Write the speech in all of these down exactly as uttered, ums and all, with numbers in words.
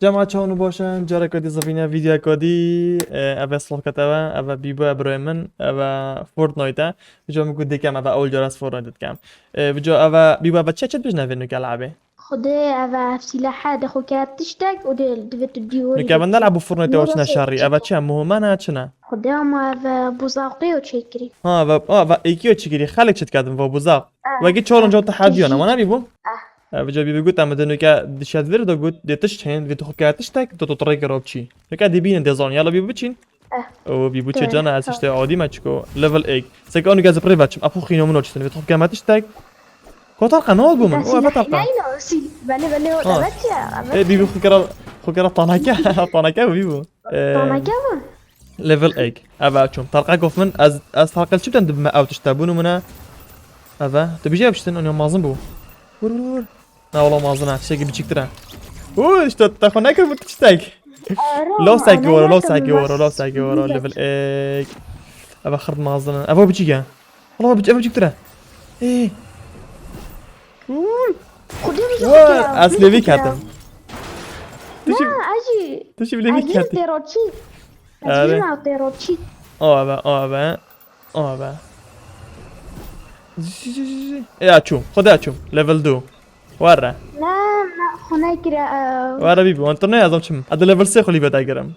Cemaat çawan û baş in, careke dî zivîne vîdyoyeke dî, e, eve slavket eve, eve Bîbo e birayê min, eve Fortnite e. Vîca min ku dikem eve ewil cara ez Fortnite dikem. E, vîca eve Bîbo eve çi çi dibêjne vê nuke labê? Xwedê eve ev sîlahe de xwe ket tiştek û dê divê tu dîwarî Nuke eve ne labû Fortnite ew çine şerî, eve çi ye? Muhime ne çine? Xwedê ama eve buzaqê û çêkirî. Ha, eve, ha, eve êkî û çêkirî. Xelk çi diketin vo buzaq? Ah, Wekî challenge û ah, tehediyan e, tijî. Wana bîbû? Ah. Ev ca bîbî got, em di nuke di şedvir de got, dê tişt hên, vê tu xwe ke tiştek, tu tu tirêkê re biçî. Nuke dê bînin dê zan, yala bîbû biçîn. Eh. O bîbû çê Tamam, cana ez tamam. işte adî me çiko. Level ek. Seke anu gez pirê veçim. Apo xîno min o çitin, vê tu xwe ke me tiştek. Kotar qenal bû min. O eve tarqa. Neyno, sil. Bele bele o Ha. evet ya. Evet E bîbî ya. xwe kera, xwe kera tanake. Tanake bîbû. E, Tanake mi? Level ek. Eve açom. Tarqa gof min, ez, ez tarqa çi biden dibime ew tişte bû nimune. Eve. Tu bijî ev tiştin, anya mazin bû. Vur vur vur. Na wala mazin e, tiştekî biçîktir e. Û, işte, te xwe nekir bu tiştek. Ero, Law sekî ana wara, law yaka sekî wara, bas. Law sekî wara, Bilek. level ek. Eve xird mazin e. Eve biçîk e. Wala biçîk, eve biçîktir e. Ê. Û. Xwedê min Wa, xwe kira, ez min lêvî xwe kira. ketim. Tu Na, jî, ez jî, tu jî lêvî ez jî ketim. terorçî. Ez Are. jî na terorçî. O eve, o eve. O eve. Ê, açûm. Xwedê açûm. Level du. Were. Na, na, xwe nekire, e. Were bîbî. Wan tu ne yazam çim. Hadi level sê xwe lî veda girim.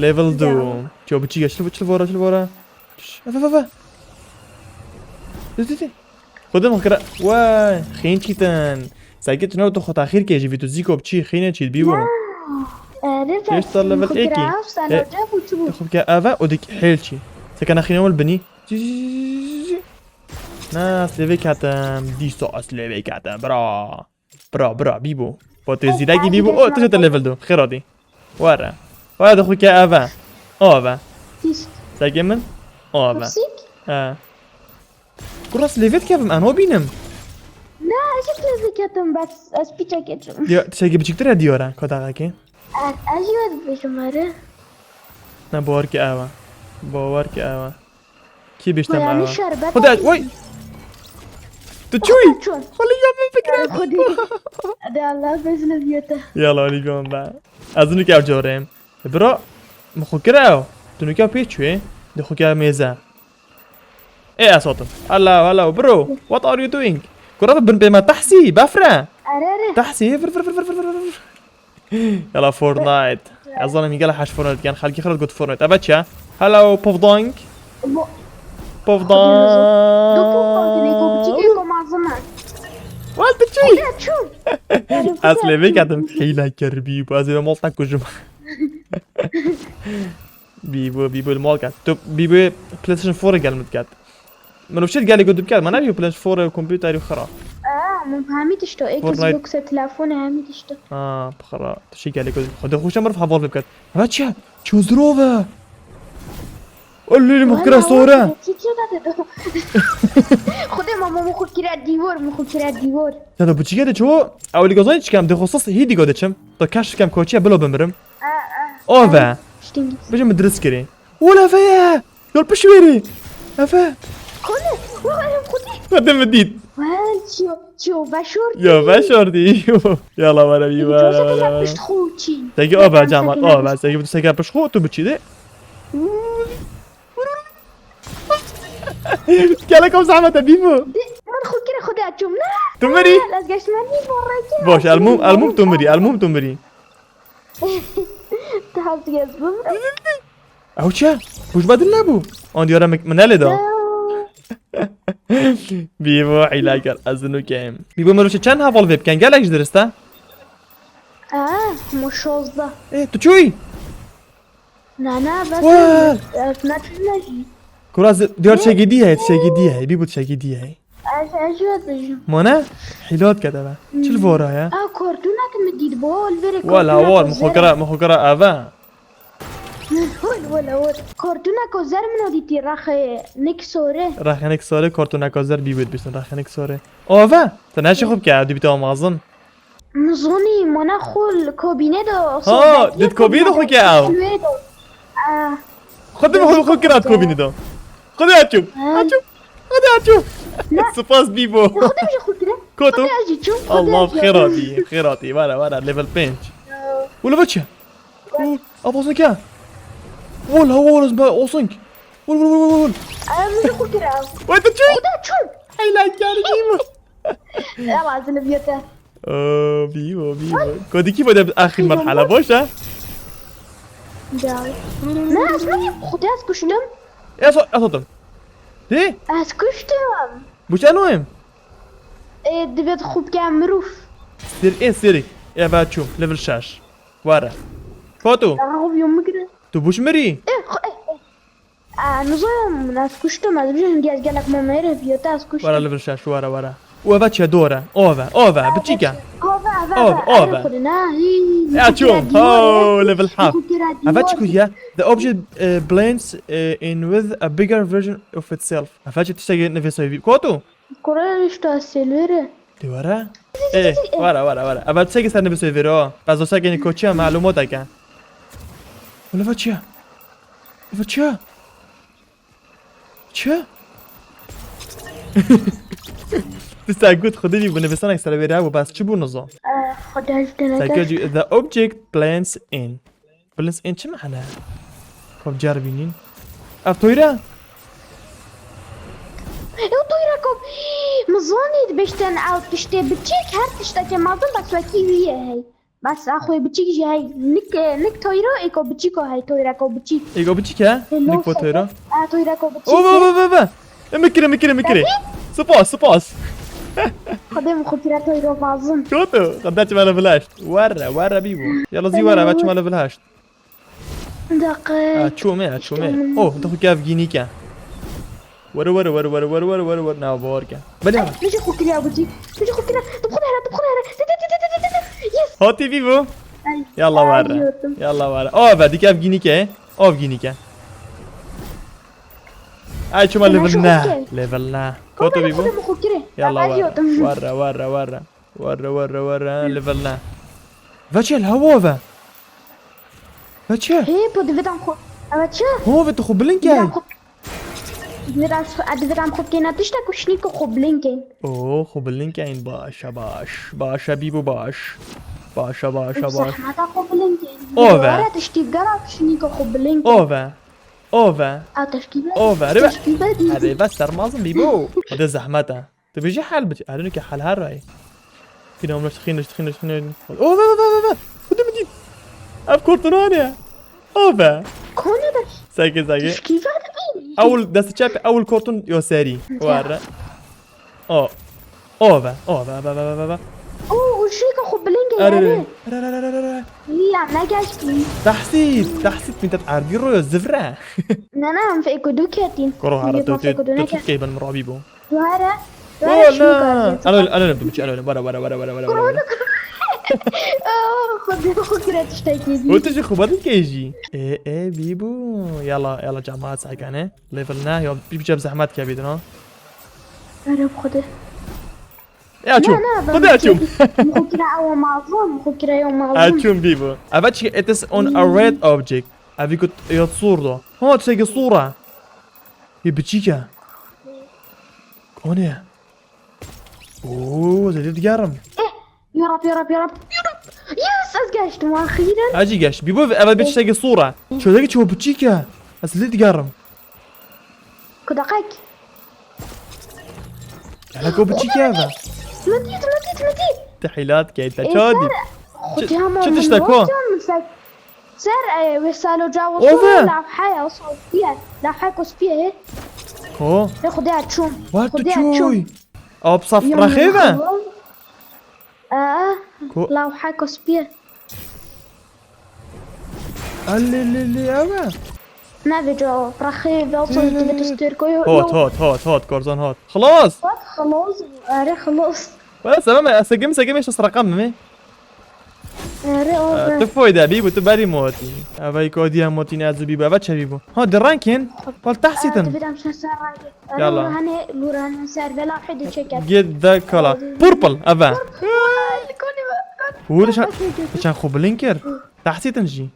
Level du. Ço biçî geç. Çil vora, çil vora. Eve, eve, eve. Dê, dê, dê. Xwedê min kira. Way, xîn çîtin. Seke tu ne tu xwe taxîr kê jî vî tu zîko biçî xîne çît bîbû. Ere, Pêş sar level êkî. Te xwe ke eve û dik hêl çî. Seke nexîne wil binî. Jî, jî, jî, jî, jî. Na, ez lêvê ketim. Dîsa ez lêvê ketim, bra. Bra, bra, bîbû. Bo tu Ez zîrekî bîbû. O, tu jete level du. Xêr hatî. Were. Were de xwe ke eve. O eve. Tişt. Seke min? O eve. Kursik? He. Kuras lêvê dikevim, eno bînim. Ne, ez jî lêvê ketim, bes ez piçek geçim. Ya, tiştekî biçîktir e diyar e, kodaxekê. Ez, ez jî wê dibêjim, ere. Ne, bawer ke ev e. Bawer ke ev e. Kî biştem Bayağı ev e? şerbet Xwedê, aldım. Oy! Tu çûyî? Çûn. Xwelî ya min fikre. Ere Xwedê. Hadi Allah bezle diyete. Yala, alî gom be. Ez nuke ev coreyim. E, bro, min xwe kir ew. Tu nuke pê çûyê? Di xwe ke mêze. Ê, ez hatim. Hello, hello, bro. What are you doing? Kura bin pê me tehsî, befre. Ere, ere. Tehsî, vir, vir, vir. Yala Fortnite. Ez zanim gelek heş Fortnite dikin. Xelkî xira got Fortnite. Eve çi ye? Hello, Povdang. Bu- Povdang. Dokun kontinê, ko biçîkê, ko mazin e. Wal tu çi? Ya çû. Ez lê vê ketim. Hîle kir bî. Ez ê mol te kujim. Bîbû, bîbû li mal ket. Tu bîbû PlayStation four gel min diket. Mirov çi gelê ku dibket, me neviyo PlayStation four kompûterî xira. Aa, min hemî tişto. Fortnite. Xbox, telefon, hemî tişto. Ha, xira. Tu çi gelê ku xwedê xweşe mirov heval biket. Eve çi ye? Çozirov e. Olê, min xwe kira sore. Xwedê ma, ma, min xwe kira dîwor, min xwe kira dîwor. Ya da bu çi gelê ço? Ewlî gazanî çikem, de xosas hî digo de çim. Da keş dikem koçiye bilo bimirim. Aa, aa. Ove. Ştingî. Bêje min dirist kirî. Ola eve ye. Yol piş wêrî. Eve. Kone. Wa em xwedî. Hadi min dît. Wa çiyo, çiyo, veşor. Ya veşor dî. Yala were bî were were. Pişt xo çî. Seke ove camat ove. Seke tu seke piş xo tu biçî de. Gelek ev zehmet e bîbû. Min xwe kire xwe de açûm. Ne? Tu mirî? Ez geşt me nî bo reke. Boş, elmûm, elmûm tu mirî, elmûm tu mirî. Te haz gez bim. Ew çi? Kuş bedil nebû. An diyara min nelê da. Bîbû hîla kir, ez nuke. Bîbû mirov çend heval vê bikin? Gelek ji dirist e? Aa, mo şozdeh. Ê, tu çûyî? Na, na, bes Wee! ez neçûme jî. Kura diyar çekî dî heye, çekî dî heye. Bîbû çekî dî heye. Ez, ez jî ez bijim. Mane? Hîlat kete be. Çil vora ya? A, kartûnek mi dît bo, li verê Wala kartûnek war, o min xwe zer. kira, min xwe kira eve. Hol, wala, wala. Kartûnek o zer min o dîtî, rexê nik sore. Rexê nik sore, kartûnek o zer bîbû dibîstin, rexê nik sore. O eve? Te neşe xwe bike, ev dibîte amazin. Nizonî, mane xwe li kabîne de Ha, sohbetiyê di kabîne de xwe ke ew. Wê de. Ah. Xwe de xwe, xwe kira di kabîne de. Xwe de açûm. Ha. Açûm. Xwe de açûm. Ne. Spas bîbo. Xwe de bije xwe kire. Koto. Xwe de acî çûm. Allah xêra dî, xêra dî. Vara, vara, level pênc. Ya. Wala veçe. Wala. Wala. Wala. Wala. Wala. Wala. Wala. Wala. Em ji xwe kira. Wala çi? Xuda çû. Hey lan, kar dî. Yala, zilibiyete. Oo, bî o, bî o. Ko dikî bo de axir merhala, baş e? Gel. Ne, ez ne, Xuda ez kuştum. Ez, ez otum. Dê? Ez kuştum. Bu çi anoyim? E, divêt xwe bike mirov. Sir, e, sirik. E, va çû. Level şeş. Were. Ko tu? Daha xwe biyom bigire. Tu buş mirî? E, xwe, e, e. A, nizanim, ez kuştim, ez bijim, gel, gelek me mêr biyo, te ez kuştim. Were level şeş, were, were. Û eve çi dor e? Ove, ove, biçîk e. Ove, ove, ove, ove. Xwedê, ne, hî, ya çûm. Ho, level heft. Eve çi ku ye? The object, eh, blends, eh, in with a bigger version of itself. Eve çi tiştekî nivîsoyî bî. Ko tu? Kore işte silveri. Dê were? Ê, were, were, were. Eve çekî ser nivîsoyî vêro. Bes o sekî koçiya malûmotek e. Wala va çi ye? Va çi ye? Çi? Tu sen got Xwedê bî, bi nivîsanek ser vêre hebû, bes çi bû nizo? Eh, Xwedê ji te neke. Sen got, the object blends in. Blends in çi mane? Xwe ceribînîn. Ev toyra? Ew toyra ku min zanî dibêjtin ew tiştê biçîk, her tiştekê mezin bes wekî wî ye hey. Bes axwê biçîk jî hey. Nik, nik toyro, êko biçîko hey, toyreko biçîk. Êko biçîk he? Nik bo toyro. A, toyreko biçîk. O, ve, ve, ve, ve. E, min kire, min kire, min kire. Spas, spas. Xwedê min xwe kire toyro mezin. Koto, xwe çima level heşt. Were, were bî bû. Yala zî were, ve çima level heşt. Daqe. Ha, çûme, ha, çûme. Oh, tu xwe kevgînî ke. Were, were, were. Na, bawer ke. Belê. Min jî xwe kiriya gotî. Min jî xwe kiriya. Tu xwe here, tu xwe here. Te, te, te. Yes. Hatî vî bû. Ay, yalla were. Yalla were. Ave, dikevgînî ke. Avgînî ke. Ay, çima level ne? Level ne? Koto vî bû. Yalla were. Were, were, were. Were, were, were, level ne. Veçel, hewa ve. Veçe. Hê, po divêtan xwe. Veçe. Ho, ve tu xwe bilind key. Divêtan xwe, divêtan xwe kêna tişta ku şinî ku xwe bilind key. Oo, xwe bilind keyn, başa, baş. Başa, bî bû baş. Başa, başa, baş. Zehmeta xwe bilind key. O ve. Were tiştî gela şinî ku xwe bilind key. O ve. O ve. A teşkîbe. O ve. Teşkîbe dî. Erê, ve sermazin bî bû. O de zehmet e. Tu bijî hel biçî. Erê, nuke hel her rayê. Xîna min xîniş, xîniş, xîniş. O, ve, ve, ve, ve, ve. Xwedê min dît. Ev kortona ne? O ve. Kone de. Seke, seke. Tişkî ve de bî. Ewil dest çep, ewil korton yo serî. Ya. Were. O. O ve. O ve, ve, ve, ve, ve. O, o şîka xwe bilingê. Erê, erê. Erê, erê, erê, erê. Ya, ne geçtî. Tehsît, tehsît min te erdî royo zivre. Ne, ne, em fêko du ketîn. Koro hara tu, tu, tu, tu key ben mirabî bû. Were. Oh, na. Alo, alo, alo, biçi, alo, alo, wara, wara, wara. Oh, Xwedê, Xwedê kire tiştekî dî. Wê tu jî xwe badin key jî. E, e, bî bû. Yala, yala, cemaat sekene. Level ne? Ya, bir, bir zehmet kebidin ha. Were Xwedê. Ya çûm. Xwedê ya çûm. Xwe kire ew mazlum, xwe kire ew mazlum. Ya çûm bî bû. Eve çi, it is on a red object. Ev ku ya sor do. Ha, tiştekî sor e. Yê biçîk e. Kone. Oo, ez ê digerim. Eh, ya Rab, ya Rab, ya Rab, ya Rab. Yes, ez geçtim axiren. Hacî geç. Bî bo eve bir tiştekî sor e. Çözdeki ço biçîk e. Ez lê digerim. Ku deqek. Hele ko biçîk e eve. Min dît, min dît, min dît. Te hîlat key, te çawa dît? Çi, çi tiştek o? Ser, e, wê salo cawo. Ove. Lawheya, o spiye. Lawheya ko spiye, he. Ko? He, Xwedê çûm. Wa tu çûy. Ap saf rexê ve? Ee, lawheya ko spiye. Alê, lê, lê, ewe. Ne vêca, rexê ve, o divê tu stêr koyo. Hot, hot, hot, hot, Korzan hot. Xelas. Hot, xelas. Erê, xelas. Wala, sememe, segim, segim, eşte sraqam mı? Erê, o be. Tu foyda bî bû, tu berî motî. Eve kodiya motî ne ez bî bû, eve çevî bû. Ha, di renkin. Wal tehsîtin. Divê dem ser ser rengê. Yalla. Hani lûran ser vela hedi çeket. Get the color. Purple, eve. Wû de çend xwe bilind kir. Tehsîtin jî.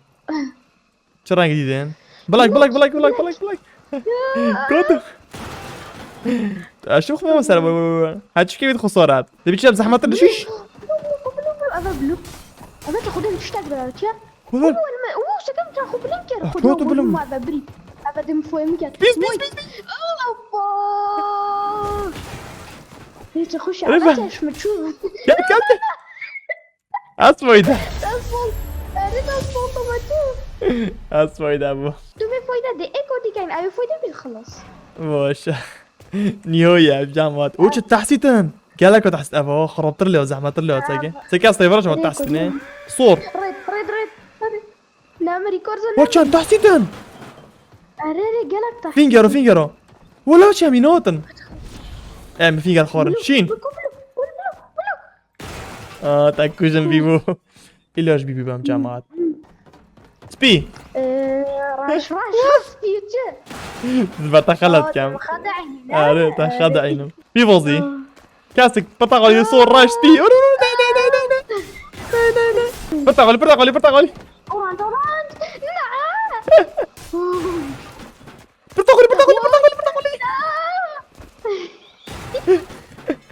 Çi rengî dîtin? Black, black, black, black, black, black. Kotu. Aşım xwe ser. Ha, çike bit xwe sorat. Debi çi zehmet düşüş. Eve blue. Ama tu xudin tiştek bera çi? Xudin. Û sekem tu xwe bilind kir. Ah, tu tu bilim. Eve birî. Eve dim foy min kir. Pîs, pîs, pîs, pîs. Hoppa. Hiç hoş Öyle ama mi? çeşme çu. Gel gel gel. Az fayda. Nasıl? Eri nasıl oldu bacı? Az fayda bu. Tu me fayda de eko diken. Evi fayda bir xalas. Boş. Niyo ya cemaat. O çi tahsitin. Gel ko tahsit ava xarabtir leo zahmettir leo seke. Seke astay vara Eko tahsitine. Sor. Red red red. Red. Ne Amerika orada ne? Wa çan tahsitin. Ere ere gelak tahsit. Fingero fingero. Wala çi mi notin. Em finger xor. Şin. Aa tak kuzim bibu. İlaj bibi bam cemaat. Spi. Ee, Raş raş raş piçi. Zbata xalat kam. Xada eyni. Are ta xada eynim. Bir bozi. Kasık pata gol so raş spi. Pata gol pata gol pata gol. Orange orange. Pata gol pata gol pata gol pata gol.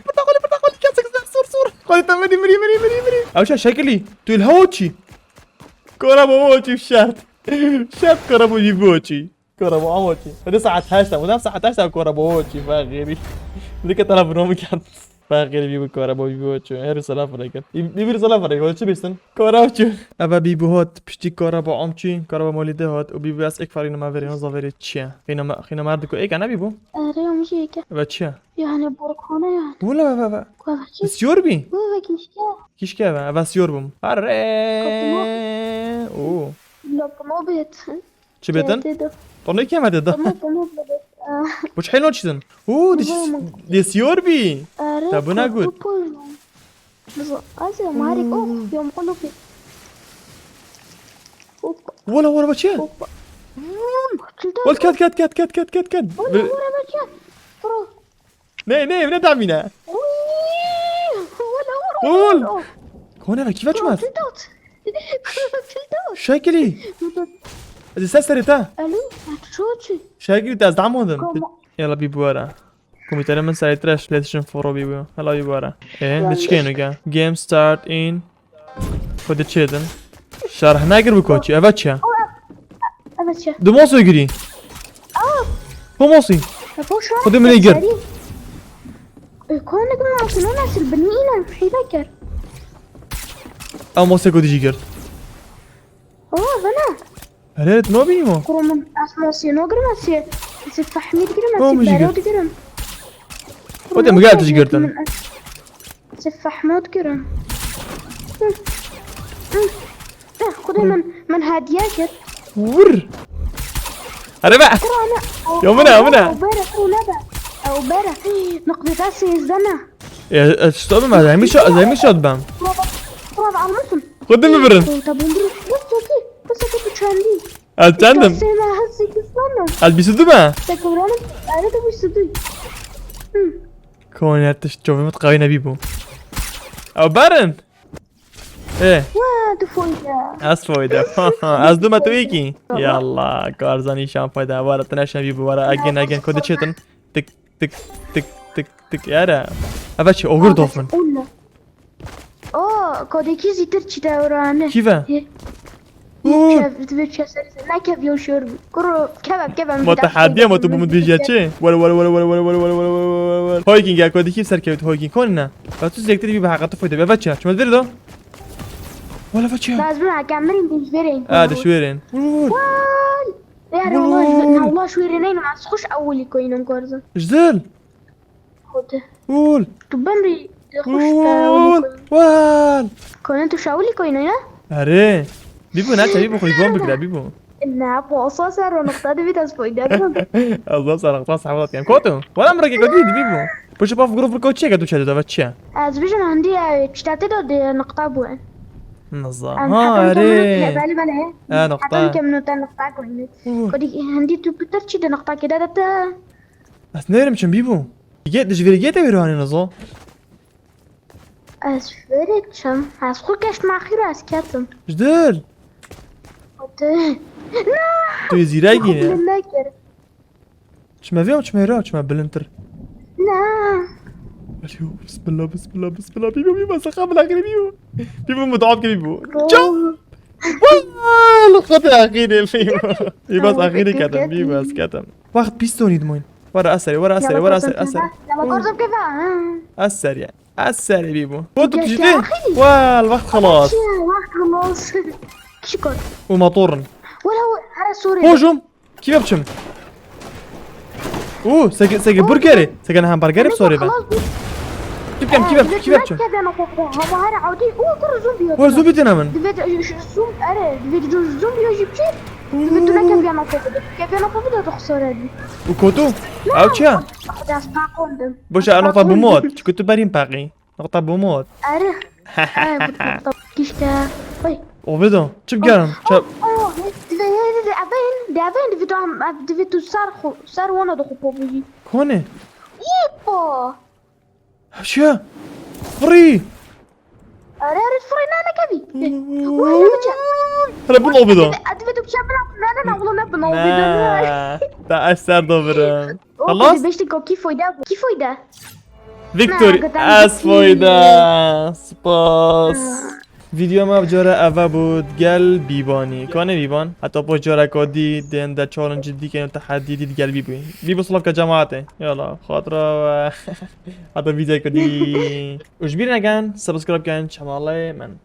Pata gol pata gol kasık zar sor sor. Gol tamam meri meri meri meri meri. Avşa şekili. Tu ilha oçi. Kora bo oçi şart. Şart kora bo oçi. Kora bo oçi. Hadi saat haşta. Budam saat haşta kora bo oçi. Bak geri. Dikkat taraf bunu mu geldi? Bak geri bir kora bo oçi. Her salam bırakın. Bir bir salam bırakın. Oçi bilsin. Kora oçi. Ava bir bu hot. Pişti kora bo omçi. Kora bo molide hot. O bir bu as ek farkına ma verin. Zaveri çiye. Xina ma xina ma diko ek ana bir bu. Ere omçi eke. Ve çiye. Yani borkona ya. Wala ve ve ve. Kuvaçı. Siyor bi. Bu ve kişke. Kişke ve. Ava siyor bum. Are. Oo. Lopno bet. Çi betin? Torno kemerde da. Tamam tamam bet. Bu çi helo çitin? Oo, de siyor bi. Ere. Ta buna gut. Bizo. Azı marik oh. Yom kulupi. Hoppa Wala wala baçı. hoppa. Wal kat kat kat kat kat kat kat. Vur vur vur. Pro. Ne ne ne damine. Uy. Vur vur. Wal. Kone ve kive çmaz. Tiltot. Tiltot. Şekili. Hadi ses seri ta. Alo. Çoçi. Şekili te ez damadım. Koma. Yala bir bu ara. Komuteri min serîtir e, PlayStation four o bîbû. Hela wî were. Ê, diçikê nuke. Game start in. Xwedî çêdin. Şerh negir bi koçî. Eve çi ye? Evet ya. Du mosê girî. Ko mosî? Boş ver. Xwedî min ê gir. Konik mi altına nasıl beni inen hile ker. Ew mosê ku dijî girt. Oh bana. Erê, tu nabînî ma? Kuro min esmasê nagirme sê. Sê fehmî digirim, Tamam, sê jî bero gir. digirim. O de mi geldi jî girtin? Sê fehmî digirim. Xudê min, min hediye kir. Vur. Erê be. Kuro ne? Ya min e, min e. Ew bere, kuro ne be? Ew bere. Noktada sêzdeh ne? Ya, e, stop me, zeymi şo, zeymi şot bem. Kuro be, kuro be almışım. Xwedî mi birin? Kuro tabun bir. Bu çok iyi. Bu çok iyi çendi. Ez çendim. Sena hasi kıslandım. Ez bîst û du me. Te kıvranım. Arada bir sütü. Konya tişt çovê min qewî nebî bû. Ew berin. Ê. Wa tu foyda. Ez foyde. Ez du me tu yekî. Yalla, karzanî şan fayda. Wara tine şan bî bû, wara again again kodi çêtin. Tik tik tik tik tik yara. Eve çi ogur dofin. Ulla. O, kodeki zitir çi de orane. Kive? Ye. Uuu. Çev, tu bir çeser. Ne kev yo şor. Kuro, kevem kevem. Ma te hediye ma tu bu min dîje çi? Were were were were were were were were were were were. Hoykin gel kodi kim serkevt hoykin kon ne? Ba tu zektir bir hakat fayda. Eve çi? Çuma deri do. Wala ve çi? Lazım ha kemirin bir verin. Ha de şwerin. Vay. Yar Vur. Allah, Allah şwerin eyni mas hoş awli koyunun korzu. Jidil. Hadi. Ul. Tu ben bir hoş Ul. Wal. Koyun tu şawli koyunu ya? Erê. Bîbû ne çavî bixwe gom bigre bîbû. Ne, posa ser o nokta de bir tas koydu. Ez zaf sarak tas hewlat kem. Kotu. Wala min reke kotî dibî bû. Pişt pav grûp koçiyeke tu çede dava çiye? Ez bijim hendi ya çitate de de nokta bu. Niza. Em Ha hatam kemino erê. bele bele. Ha nokta. Hatam kemino te nokta koydu. Uu. Kodi hendi tu pitir çi de nokta keda da te. Ez nerim çim bîbû. Get ji vêrê get ew rane nizo. Ez fêrek çim. Ez xwe keşt maxîr ez ketim. Ji dil. Hadi. Tu yê zîrekî ne? Xwe nekir. Çime vê çime ra çime bilintir. Ne. Bismillah, bismillah, bismillah. Bîbo, Bîbo, saxa min axirî Bîbo. Bîbo, min dua bike Bîbo. Can! Wal, xwedê axirê Bîbo. Bîbo, ez axirî ketim, Bîbo, ez ketim. Wext bîst sonî dimoyn. Were ez serê, were ez serê, were ez serê, ez serê. Lama korzum keva. Ez serê. Ez serê Bîbo. Bo tu tiştê? Wal, wext xelas. Wext xelas. Kişi kor. Û motorin. Wala, ara sorry. Hojum. Kî biçim? Û, seke, seke burgerê. Seke ne hamburgerê sorê ben. Kî biçim, kî biçim, kî biçim? Hava her awdî. Û, kur zombi. Wa zombi têne min. Divê zombi, are, divê zombi jî biçî. Divê tu nekeviyana xwe bide. Keviyana xwe bide tu xisare bî. Û kotu? Ew çi ya? Dest paqondim. Boşa, nokta bu mod. Çünkü tu berîn paqî. Nokta bu mod. Are. Kişte. Oy. Ovê da. Çi bigerim? Çap. Divê, divê, divê, divê tu sar xwe, sar wana da xwe pobujî. Kone? Yepo. Hevşiya. Free. Are, are, free, ne, ne, kevi. Hele bu ovê da. Divê tu bişe bina, ne, ne, ne, ne, ne, ne, ne, ne, Ne. Da ez ser da birim. Xelas? Beştik o, kî foyda, kî foyda? Victory. Ez foyda. Spas. Video me cara eve bû gel Bîbanî. Kane Bîban? Heta poş cara ka dî dên de challenge dî kên û tehedî dî gel Bîbû. Bîbû silav ke cemaatê. Yala, xatira we. Heta video ka dî. Û ji bîr neken, subscribe ken çanalê min.